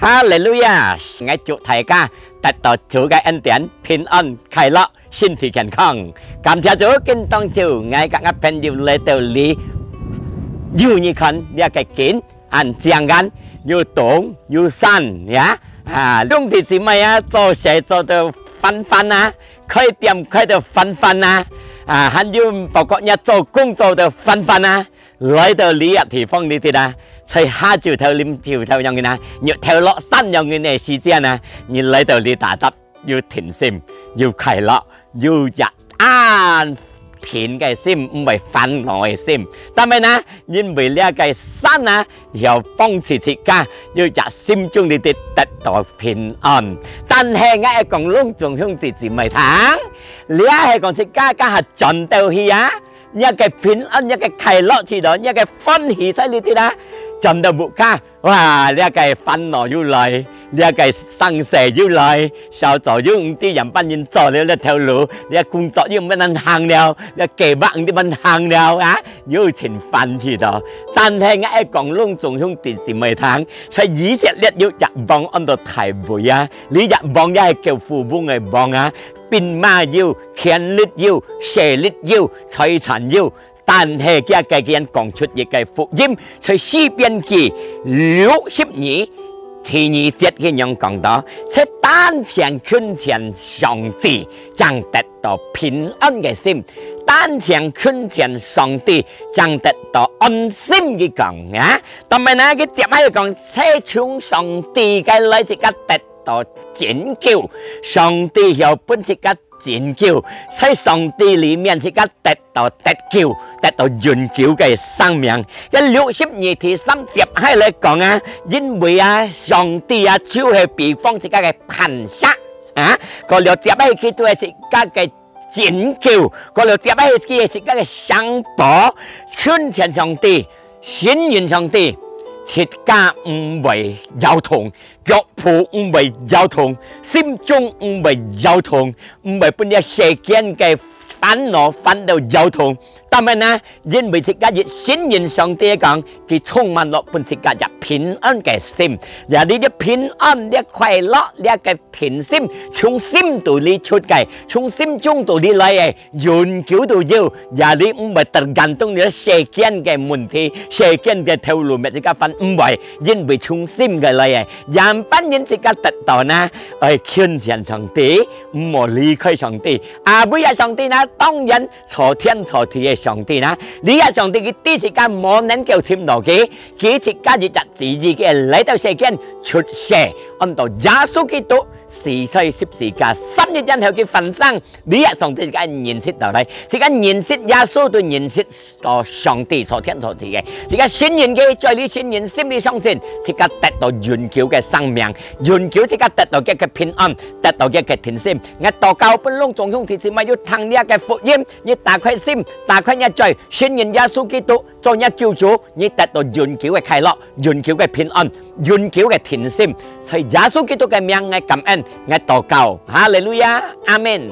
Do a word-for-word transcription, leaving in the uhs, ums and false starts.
哈利路亞！𠊎祝大家得到主个恩典，平安、快樂、身體健康。感謝主，今當晝𠊎甲𠊎朋友來到這，𠊎看這个景恁靚眼，有東有山呀！啊，兄弟姊妹啊，做事做到煩煩啊，開店開到煩煩啊，啊，還有包括若做工做到煩煩啊， 來到這个地方裡底啊，在下晝頭、臨晝頭樣个啊，日頭落山樣个呢時間啊，你來到這搭搭，有定心，有快樂，有一安平个心，毋會煩惱个心。但係呢，因為這个山啊，有幫助自家，有一心中裡底得到平安。但係𠊎愛講攏總兄弟姊妹聽，這係講自家家下轉到去啊， 若个平安，若个快樂起來，若个歡喜在裡底啦。轉到屋下，哇，這个煩惱又來，這个生事又來，小組又毋知仰般人做了這條路，這工作又毋能行了，這計劃毋知仰般行了啊，又真煩起來。但係𠊎愛講攏總兄弟姊妹聽，在以色列有一王安到大衛啊，這一王也係叫富翁个王啊， 兵馬有，權力有，勢力有，財產有，但係佢个人講出一个福音，在詩篇記六十二第二節佢樣講到，在單淨近前上帝，正得到平安个心；單淨近前上帝，正得到安心。佢講啊，當然啦，佢接下來講，在從上帝个來自家得到拯救，上帝曉分自家 拯救，在上帝裡面自家得到得救，得到永久个生命。這六十二第三節下來講啊，因為啊，上帝啊，就係比方自家个磐石啊，過了接下去佢就係自家个拯救，過了接下去佢係自家个城堡，近前上帝，信任上帝，自家毋會搖動， 腳步毋會搖動，心中毋會搖動，毋會分這世間个煩惱煩惱搖動。當然啦，因為自家一信任上帝講，佢充滿了分自家一平安个心，也這一平安、這快樂、這个定心，從心肚裡出个，從心中肚裡來个， 永久都有，也你毋會得感動這世間个問題，世間个頭路，乜自家煩，毋會，因為從心个來个，仰般人自家得到呢？愛近前上帝，毋好離開上帝。啊，為啊上帝呢，當然造天造地个上帝呢，這个上帝佢知自家無能夠尋到佢，佢自家一隻旨意个來到世間出世，安到耶穌基督死在十字架，三日以後佢翻生。 這个上帝自家認識到來，自家認識耶穌，都認識到上帝造天造地个。自家信任佢，在你信任心裡相信，自家得到永久个生命，永久自家得到佢个平安，得到佢个定心。𠊎禱告分攏總兄弟姊妹有聽這个福音，你打開心，打開你个嘴，信任耶穌基督， 做若救主，你得到永久个快樂、永久个平安、永久个定心。在耶穌基督个名，𠊎感恩，𠊎禱告。哈利路亞，阿們。